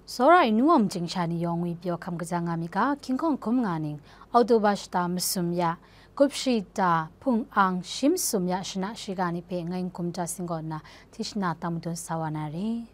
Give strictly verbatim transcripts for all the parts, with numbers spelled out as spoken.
Tsawra ai nu wa majing sha ni yawng ngwi pyaw hkam kaja nga mi ga, hkying hkawng hkum nga ning, Oktoba shata masum ya, gup shi ta hpung ang shi masum ya shana shiga ni hpe ngai n hkum ja singgaw nna, tishna tang madun sa wa na re.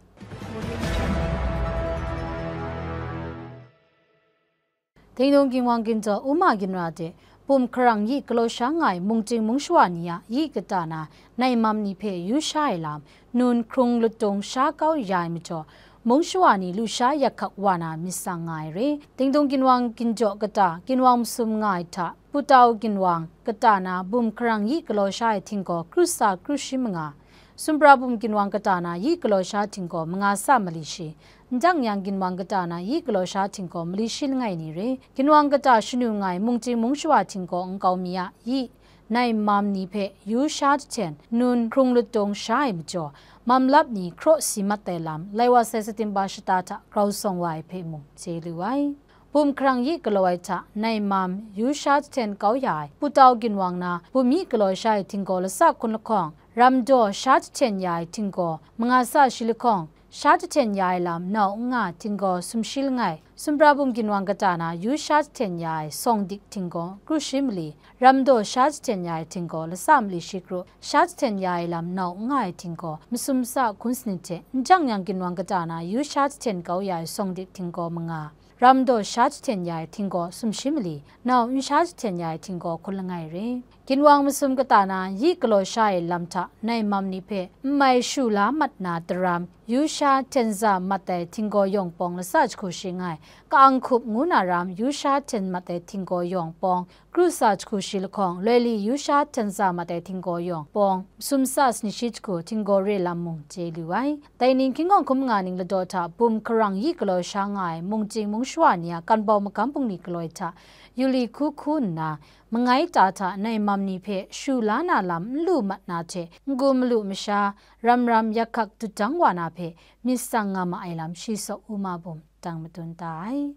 Dingdung ginwang ginjaw Uma ginra de, bum hkarang yi galaw sha nga ai mungchying mungshawa ni a yi kata na nai mam ni hpe yu sha ai lam, nun hkrung lutung sha kau ya ai majaw, mungshawa ni lusha yak hkak wa na myit tsang nga ai re. Dingdung ginwang ginjaw kata, ginwang masum nga ai hta, Putau ginwang kata na bum hkarang yi galaw sha ai htinggaw kru sa kru shi manga, Sumpra bum ginwang kata na yi galaw sha htinggaw manga sa mali shi, ndang yang ginwang kata na yi galaw sha htinggaw mali shi langai ni re. Ginwang kata shanu nga ai mungchying mungshawa htinggaw nkau mi a yi, nai mam ni hpe yu sha jahten nun hkrung lutung sha ai majaw, mam lap ni hkraw si mat ai lam, lai wa sai satimba shata hta grau sawng wa ai hpe mung chye lu ai. Bum hkarang yi galaw ai hta nai mam yu sha jahten kau ya ai, Putau ginwang na bum yi galaw sha ai htinggaw lasa hkun lahkawng, ram daw sha jahten ya ai htinggaw manga sa shi lahkawng, sha jahten ya ai lam nau n nga ai htinggaw sumshi langai, Sumpra bum ginwang kata na yu sha jahten ya ai sawng dik htinggaw kru shi mali, ram daw sha jahten ya ai htinggaw lasa mali shi kru, sha jahten ya ai lam nau n nga ai htinggaw masum sa hkun sanit hte, njang yang ginwang kata na yu sha jahten kau ya ai sawng dik htinggaw manga, ram daw sha jahten ya ai htinggaw sumshi mali, nau n sha jahten ya ai htinggaw hkun langai re. Ginwang masum kata na yi galaw sha ai lam hta nai mam ni hpe n mai shu la mat na daram, yu sha hten za mat ai htinggaw yawng pawng lasa jahku shi nga ai, ka-ang hkup ngu na ram yu sha hten mat ai htinggaw yawng pawng, kru sa jahku shi lahkawng, loi li yu sha hten za mat ai htinggaw yawng pawng, sum sa sani shi jahku htinggaw re lam mung chye lu ai. Dai ning hkying hkawng hkum nga ning ladaw hta bum hkarang yi galaw sha nga ai mungchying mungshawa ni a kan bau magam bungli galoi hta, yu li hku hku nna, mangai ta hta nai mam ni hpe shu la na lam n lu mat na hte, n gu malu masha, ram ram yak hkak dut dang wa na hpe myit tsang nga ma ai lam shi sawk u ma bum dang madun ta ai.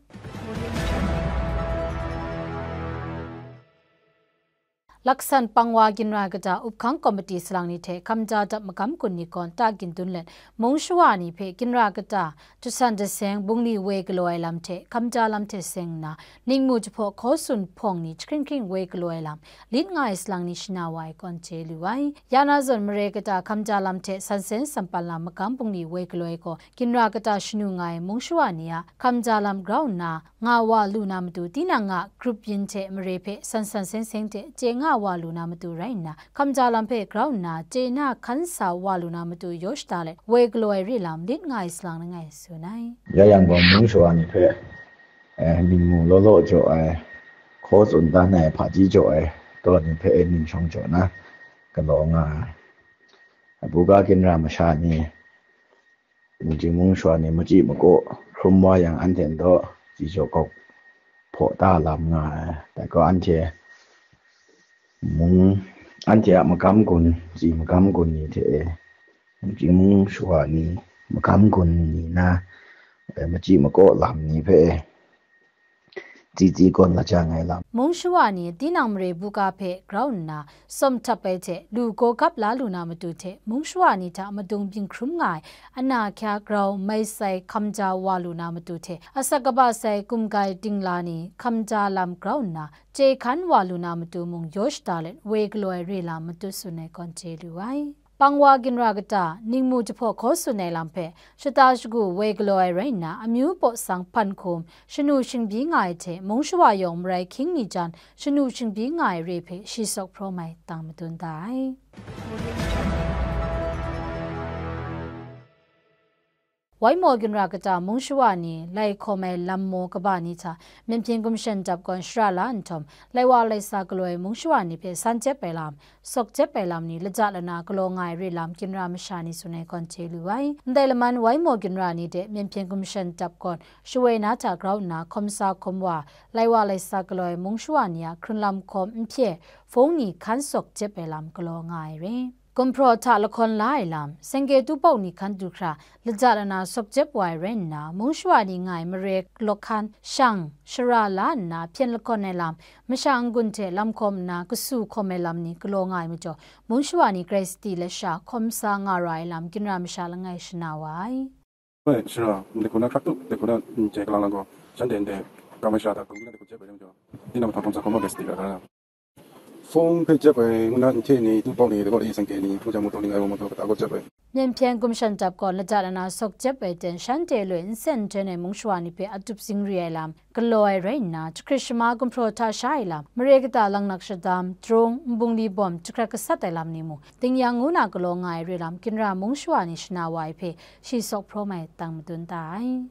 Laksan pangwa ginra kata up hkang komiti salang ni hte hkamja dap magam gun ni gawn ta gindun let, mung shawa ni hpe ginra kata, jasan jaseng, bungli woi galaw ai lam hte hkamja lam hte seng nna, ningmu jahpaw hkaw tsun hpawng ni jahkring hkring woi galaw ai lam, lit nga ai salang ni shana wa ai kawn chye lu ai. Ya na zawn mare kata hkamja lam hte san sen sampan lam magam bungli woi galaw ai gaw, ginra kata shanu nga ai mung shawa ni a hkamja lam grau nna, nga wa lu na matu, tinang a grup yin hte mare hpe san san seng seng hte chye nga wa lu na matu rai nna, hkamja lam hpe grau nna chye na hkan sa wa lu na matu yaw shada let, woi galaw ai re lam lit nga ai salang langai tsun ai. Ya yang gaw mung shawa ni hpe, eh, ningmu law law jaw ai, hkaw tsun dan ai hpaji jaw ai, taw ni hpe ning shawng jaw na galaw nga ai. Buga ginra masha ni, Ningching mung shawa ni machyi makaw hkrum wa yang, anhte ndaw chyi jaw kawk hpaw ta lam nga ai. Dai gaw anhte mung, anhte a magam gun, chyi magam gun ni hte e, ningching mung shawa ni magam gun ni na, e, machyi makaw lam ni hpe e, tsi tsi gawn lajang ai lam. Mung shawa ni tinang mare buga hpe grau nna, sawm htap ai hte lu gaw gap la lu na matu hte, mung shawa ni hta madung byin hkrum nga ai, ana hkya grau mai sai hkamja wa lu na matu hte, asak kaba sai gumgai dingla ni hkamja lam grau nna, chye hkan wa lu na matu mung yaw shada let, woi galaw ai re lam matut tsun ai kawn chye lu ai. Pangwa ginra kata, ningmu jahpaw hkaw tsun ai lam hpe, shata shagu woi galaw ai rai nna, amyu paw sang hpan hkum, shanu shingbyi nga ai hte, mung shawa yawng marai hkying ni jan, shanu shingbyi nga ai re hpe shi sawk hpraw mai tang madun da ai. Waimaw ginra kata mung shawa ni lai hkawm ai lam maw kaba ni hta, Myen Hpyen Gumshan Dap gawn shara la nhtawm, lai wa lai sa galaw ai mung shawa ni hpe san jep ai lam, sawk jep ai lam ni laja lana galaw nga ai re lam ginra masha ni tsun ai kawn chye lu ai. Ndai laman Waimaw ginra ni de Myen Hpyen Gumshan Dap gawn shawoi na hta grau nna hkawm sa hkawm wa, lai wa lai sa galaw ai mung shawa ni a hkrunlam hkawm n hpye, hpung ni hkan sawk jep ai lam galaw nga ai re. Gumhpraw hta lahkawn la ai lam, sengke tu pau ni hkan du hkra, laja lana sawk jep wa ai rai nna, mung shawa ni nga ai mare lawk hkan shang, shara la nna hpyen lahkawn ai lam, masha n-gun hte lam hkawm nna kasu hkawm ai lam ni galaw nga ai majaw, mung shawa ni grai sadi lasha hkawm sa nga ra ai lam ginra masha langai shana wa ai. Bai, shara, ndai hku na hkrak tup, ndai hku na n chye kalang lang gaw, shanhte ndai, kamai sha hta, hkungga ndai hku jep ai rai majaw, tinang mahtang hkawm sa hkawm ga bai sadi ra, tara. Hpung hpe jep ai, ngu na nhte ni, tu bawk ni, dai gaw e sangke ni, hpung jang motor ning ai wa motor kata gaw jep ai. Myen hpyen gumshan dap gaw ladat lana sawk jep ai ten, shanhte loi nsen ntren ai mung shawa ni hpe atup zingri ai lam galaw ai rai nna, jahkrit shama gumhpraw hta sha ai lam, mare kata langnak shadam, drung, nbungli bawm jahkrat gasat ai lam ni mung, Tingyan ngu na galaw nga ai re lam, ginra mung shawa ni shana wa ai hpe shi sawk hprawm ai tang madun ta ai.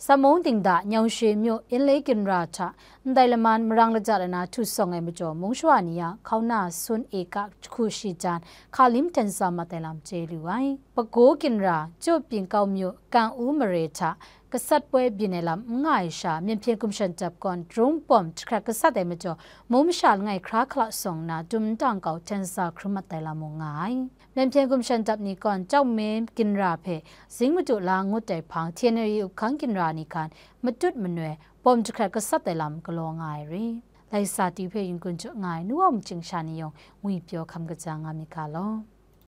Samung dingda Nyaungshie myu Inle ginra hta ndai laman marang laja lana htu sawng ai majaw, mung shawa ni a hkauna sun eka jahku shi jan hkalim ten sa mat ai lam chye lu ai. Pagaw ginra Jaw Pyingkau myu Kan U mare hta gasat poi byin ai lam n nga ai sha, Myen hpyen gumshan dap gawn drung bawm jahkrat gasat ai majaw, mung masha langai hkra hkala sawng nna dum ndang kau ten sa hkrum mat ai lam mung nga ai. Myen hpyen gumshan dap ni gawn Chawkme ginra hpe zing madu la ngut ai hpang, T N L A up hkang ginra ni hkan matut manoi bawm jahkrat gasat ai lam galaw nga ai re. Laisa ti hpe yin-gun jaw nga ai nu wa machying sha ni yawng ngwipyaw hkam kaja nga myit ga law.